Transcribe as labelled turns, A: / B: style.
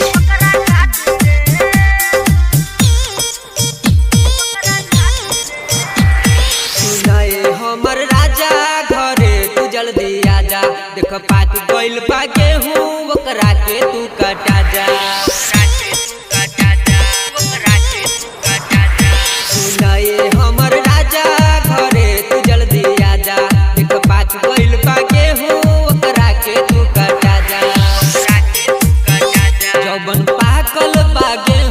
A: Rakesh.
B: सुनाए हमर राजा घरे तू जल्दी आजा, देख पात गइल बा गेहूं ओकरा के तू कटा जा। सुनाए हमर राजा घरे तू जल्दी आजा, देख पात गइल बा गेहूं ओकरा के तू कटा जा। जौबन पाकल बा गेहूं